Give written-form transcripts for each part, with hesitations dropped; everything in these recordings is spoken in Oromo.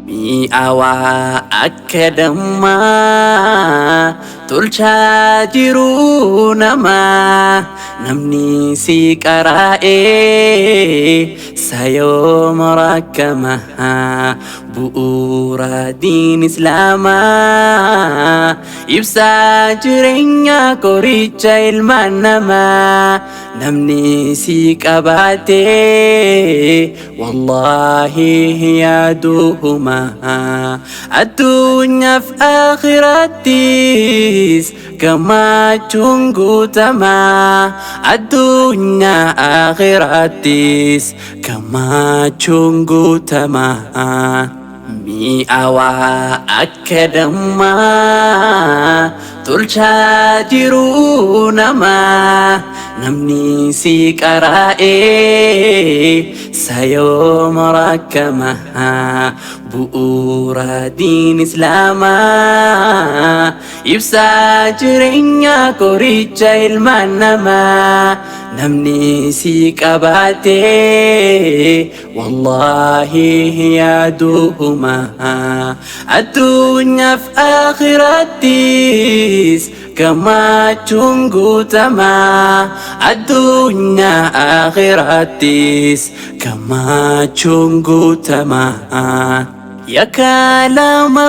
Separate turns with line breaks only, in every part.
Mi'aawaa akka dammaa tolchaa jiruu namaa, namni si qaraa'ee sayooma rakkama. Bu'uura diin islaamaa, ibsaa jireenyaa, qoricha ilmaan namaa, namni si qabaatee wallaahi yaaduhuma addunyaaf akhirattis gammachuun guutamaa, addunyaa akhirattis gammachuun guutamaa. Mi'aawaa akka dammaa tolchaa jiruu namaa, namni si qaraa'ee sayooma rakkama. Bu'uura diin islaamaa, ibsaa jireenyaa, qoricha ilmaan namaa, namni si qabaatee wallaahi yaaduhuma addunyaaf akhirattis gammachuun guutamaa, addunyaa akhirattis gammachuun guutamaa. Yaa kalaama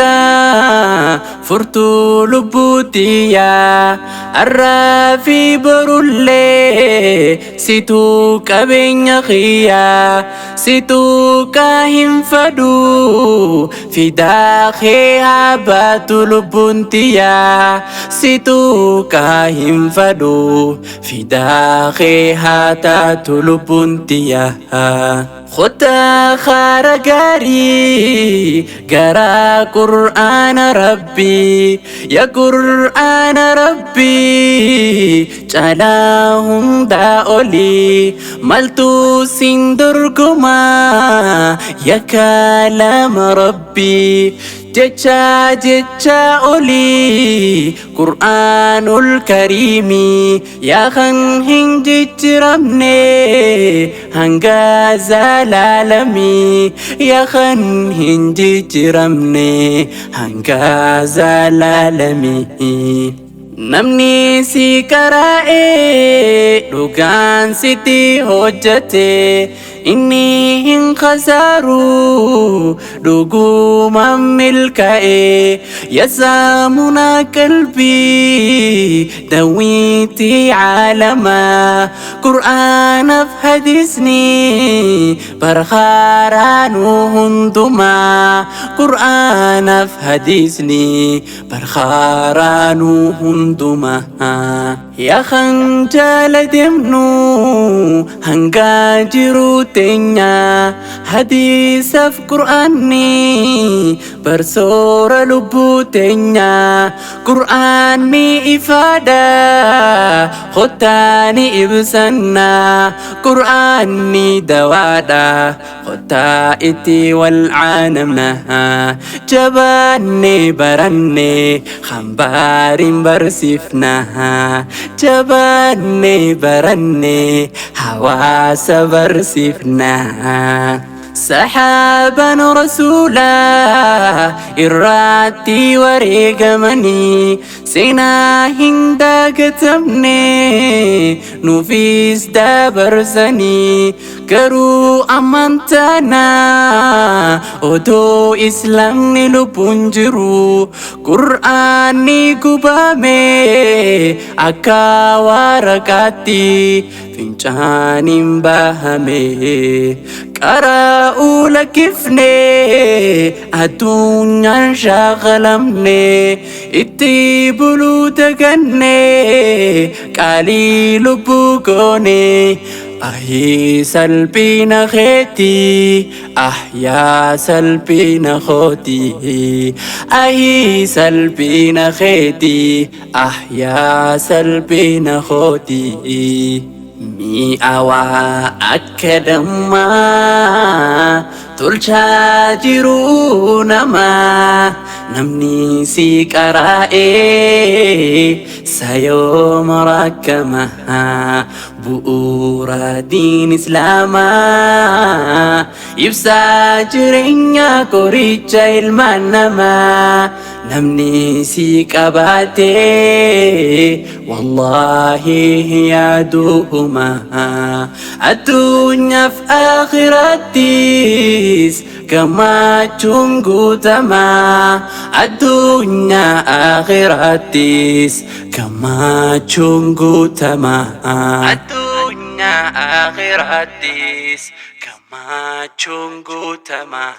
khaliqaa, furtuu lubbuutiyyaa, arraa fi borullee situu qabeenya kiyyaa, situu kaa hin fadhu, fidaa kee haa baatu lubbuun tiyyaa, situu kaa hin fadhu, fidaa kee haa taatu lubbuun tiyyaa. Kottaa kaara gaarii gara Qur'aana Rabbii, yaa Qur'aana Rabbii caalaa hundaa olii, maltu siin dorgomaa yaa kalaama Rabbii? Jecha jecha olii Qur'aanul Kariimii, yaa kan hin jijjiiramne hanga zalaalamii, yaa kan hin jijjiiramne hanga zalaalamii. Namni si qaraa'ee dhugaan sitti hojjete inni hin khasaaru, dhugumaan milkaa'e. Yasaamuna qalbii, dawiitii caalamaa, Qur'aanaaf hadisni barhaaraanuu hundumaa, Qur'aanaaf hadisni barhaaraanuu hundumaa. Yaa kan jaala deemnu hanga jiru teenya, hadiisaaf Qur'aanni barsoora lubbuu teenya, Qur'aanni ifaadha, kottaani ibsanna, Qur'aanni dawaadha, kottaa itti wal caanamna, jabaanne baranne hambaarin barsiifna, jabaanne baranne hawaasa barsiifna. Saxaaban rasuulaa irratti wareegamanii seenaa hin dagatamne nuufis dabarsanii, garuu amantaana odoo islaamni lubbuun jiru Qur'aanni gubame akka waraqaatti fincaaniin bahame. Qara'uu lakkifne, addunyaan shaakalamne, itti buluu daganne, qaalii lubbuu goone. Ahii salphina keetii, ah yaa salphina kootii, ahii salphina keetii, ah yaa salphina kootii. Mi'aawaa akka dammaa tolchaa jiruu namaa, namni si qaraa'ee sayooma rakkama. Bu'uura diin islaamaa, ibsaa jireenya, qoricha ilmaan namaa, namni si qabaate wallaahi yaaduhuma addunyaaf akhirattis gammachuun guutamaa, addunyaa akhirattis gammachuun guutamaa, addunyaa akhirattis gammachuun guutamaa.